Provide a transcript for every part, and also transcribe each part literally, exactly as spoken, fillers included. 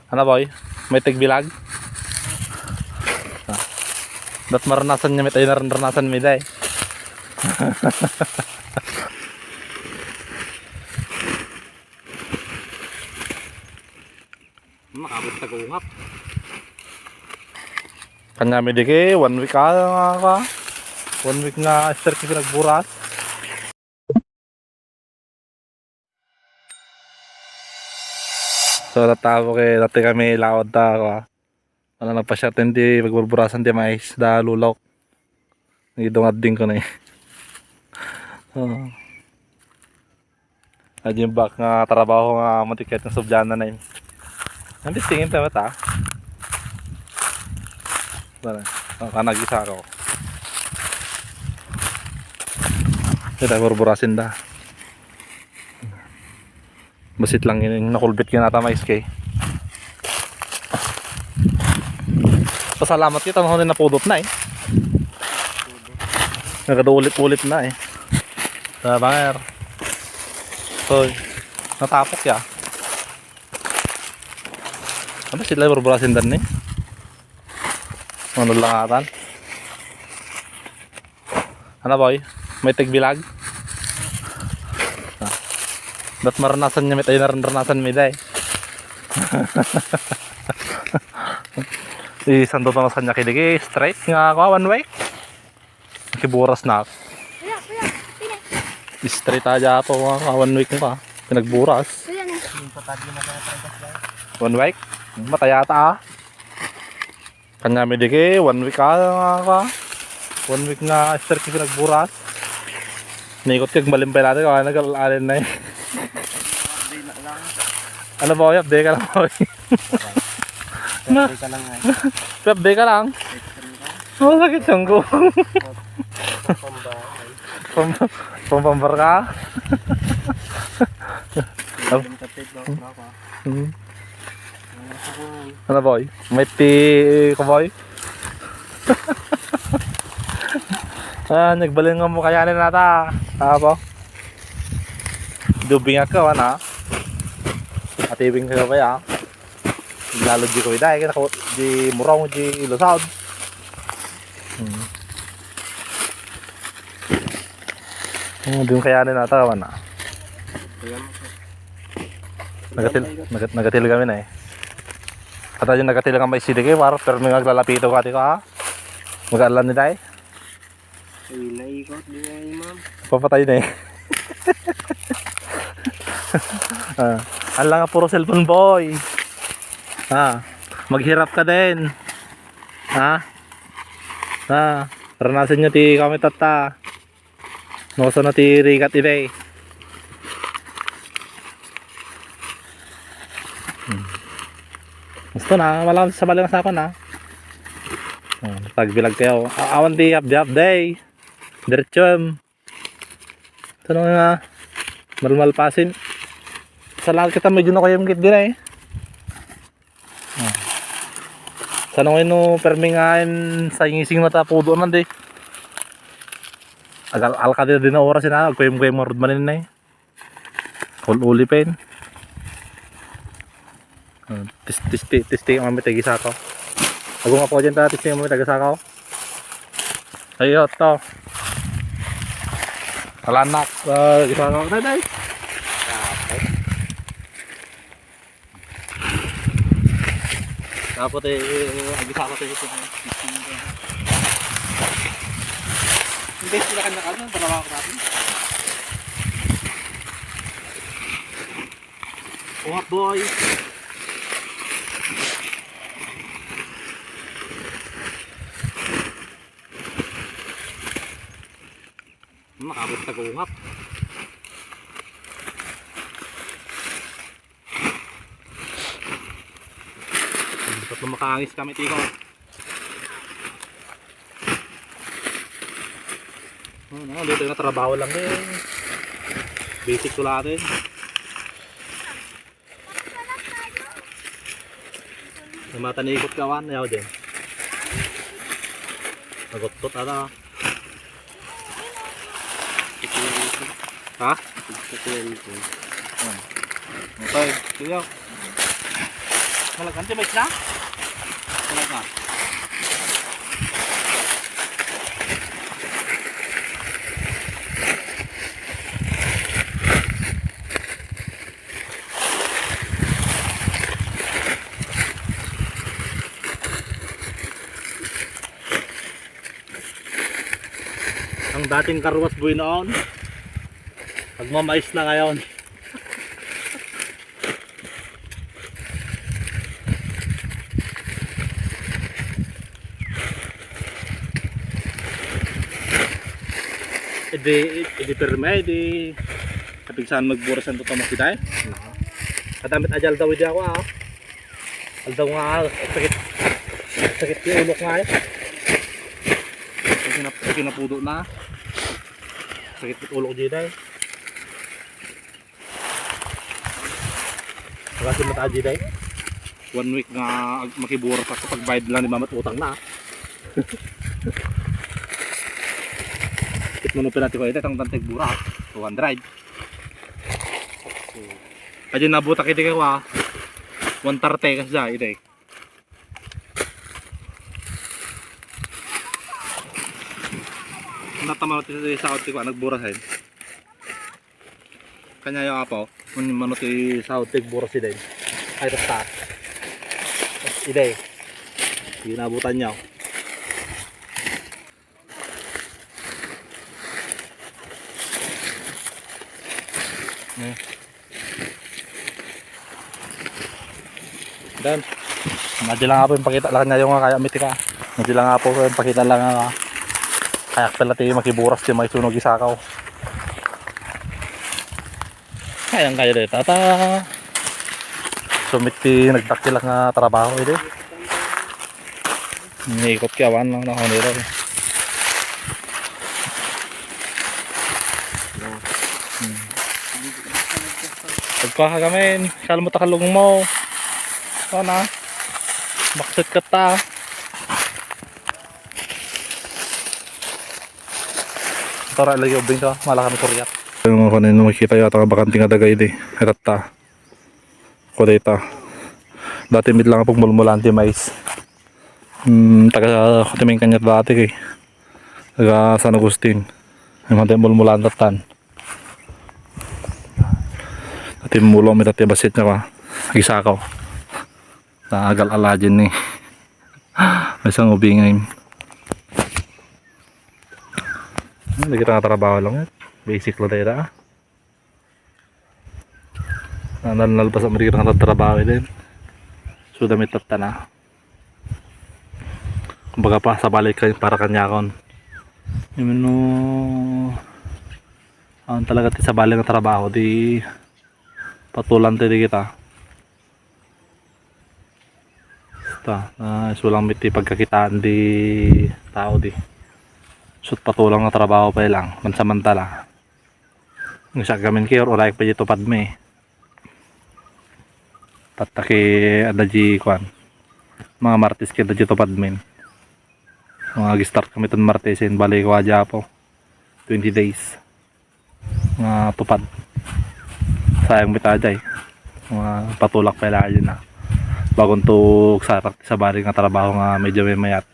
Ano, boy? May tagbilag? Ah. Dat maranasan niya, may tayo naranasan mi, day. Makabot tagungap. Kanya mi digi, one week ah, nga ka. One week nga Easter ti pinagburas. So, natabo kay dati kami laod ta, ako, ah. Wala nagpasyat ti pagburburasan ti mais, da lulok. Idungadding ko na eh. Oh. Adjin bak nga trabaho nga matiket nga sublian na eh. Ang bisingin pa mata. Wala. Oh, kanagisa ko. Kita burburasin da. Basit lang ini, nakulbit kinata mais kay. Pasalamat kita, mahal na pudot na eh. Nagkadaulit-ulit na eh. Sa banger. Hoy, natapok ya. Ano sila burburasin dan ni? Ano lang atan? Ano, boy? May tagbilag? Ah. Dat maranasan niya, may tayo naranasan mi, day. Di santo to na sanya kidigi, straight nga ako, one way. Kiburas na. Kuya, kuya, pili. Straight aja to, mga one week ka. Pinagburas. Kuya na. One week? Matayata ah. Kanya mi digi, one week ah, nga ka. One week nga Easter ti pinagburas. Nikot kag malimpay natin, kaya nag-alin na eh. Update na lang. Ano ba, update ka lang, boy? Na. Update ka lang eh. Update ka lang. Extreme ka. Oh, sakit yung ko. Pambahay. Pam-, pampambar ka? Ang kapit daw, tropa. Hmm. Ano, boy? May ti ko, boy? Ah, nagbalin nga mo kayanin nata. Apo. Dubing ako, ana. Atibing ka ba ya? Lalo di ko ida, kaya nako di murong di lusad. Hmm. Oh, di mo kayanin nata, wala. Nagatil, nagat-, nagatil kami na eh. At ayun, nagatil kami si Dike, para permi nga aglalapito ka, di ka, ha? Mag-aalan ni Day? Ay, naikot, di na, ma'am. Papatay na eh. Ah, ala nga puro cellphone boy. Ah, maghirap ka din. Ha? Ah, ranasan nyo ti kami tatta. Nusa na ti rigat, ibe. Hmm. Gusto na, wala sa balang sa ako na. Oh, tagbilag kayo. A-, awan ti hapdi-hapdi. Diretso, em. Ito na nga. Malmalpasin. Sa lahat kita medyo na kayo yung gitgina eh. Oh. Sa nung ino, permi nga in sa ingising mata pudo nandi. Agal-, alka di, di na oras ina, agkuyem-kuyem nga rod manin na eh. Ul-uli pen. Ah, tis-, tisti, tisti ang mamit agi sakaw. Ago nga po dyan ta, tisti ang mamit agi sakaw. Ayo, to. Alanak, ah, agi sakaw. Day, day. Dapat eh, eh, eh, agisa ko sa ito. Hindi sila kanya-kanya, dalawa ko natin. What, boy? Makabot tagungap. Dapat na makaangis kami, tiko. Ano, dito yung trabaho lang eh. Basic ko lang eh. Namata ni ikot kawan, yaw din. Naguttot ata. Ha? Okay, kuya. Talaga, di ba isda? Talaga. Ang dating karuwas buhay noon, nagmamais na ngayon. Idi, idi pirme, idi kapigsan magburas ang tutong makita eh. Kadamit ajal daw idi ako ah. Aldaw nga, sakit, sakit yung ulok nga eh. Kasi nap-, kasi napudo na. Sakit yung ulok dito eh. Kasi mata dito eh. One week nga ag-, makiburas ako, pagbayad lang ni mama't utang na. Kit mo nung pinati ko, ito, itang tantig buras, two hundred. Adi nabutak iti kawa, one thirty kasi siya, ito eh. Natama ti saod ti kuan, nagburas eh. Kanya yo apo, kun mano ti saod ti buras idin. Ay, basta. Idin. Ginabutan niya. Eh. Dan. Madi lang apo yung pakita lang niya yung kaya mitika. Madi lang apo yung pakita lang nga. Kaya pala ti makiburas ti maisunog isakaw. Kayang kayo dito. Tata. Sumit ti nagdakkel nga trabaho ito. Niikot ka, awan lang na ako nila eh. Hmm. Pagkuha ka kami, sal mo takalong mo. Ano na? Maksud ka ta. Tara, lagi ubing ka, malakan kuryat. Yung mga kanino makikita yata, bakante nga dagay di. Itatta. Ko data. Dati mit lang pagmulmulan ti mais. Hmm, taga Kutimin kanya dati kay. Taga San Agustin. Yung mga mulmulan tatan. Dati mulo mi dati basit na ka. Gisakaw. Tagal alajin ni. May isang ubingay. Ano, kita nga trabaho lang yan. Basic lang tayo na. Nalpas ang marira nga trabaho din. So, damit at tana. Kumbaga pa, sa balik kayo para kanyakon. Yung ano, ang talaga ti sa balik nga trabaho, di patulan tayo di kita. Basta, ah, isulang mi ti pagkakitaan di tao di. Sut patulang nga trabaho pa lang, pansamantala. Ang sa gamin kayo, uray pa dito padme. Pataki ada di kwan. Mga Martes kayo ada dito padmin. Mga ag-start kami ton Martes, yun, balik ko aja po. Twenty days. Nga tupad. Sayang mi ta jay. Nga patulak pa ila na. Bagon to sarak sa bari nga trabaho nga medyo may mayat.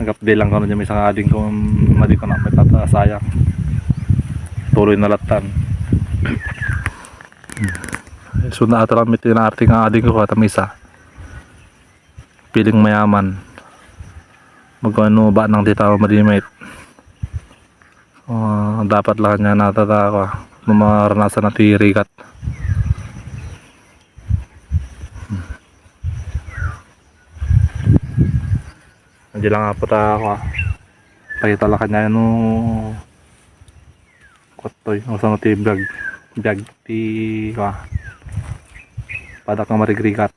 Nagapdi lang ko na dyan, may isang ading ko, madi ko na, may tata, sayang. Tuloy na latan. So, naataram iti na arte nga ading ko, kata may isa. Piling mayaman. Magkano ba nang ti tao madimit? Ah, dapat lang niya natata ako, ah. Mamaranasan na ti rigat. Hindi lang nga po ta ako, ah. Pakita lang kanya, no. Kutoy, ang sama ti biag. Biag ti, ah. Padak nga marigrigat.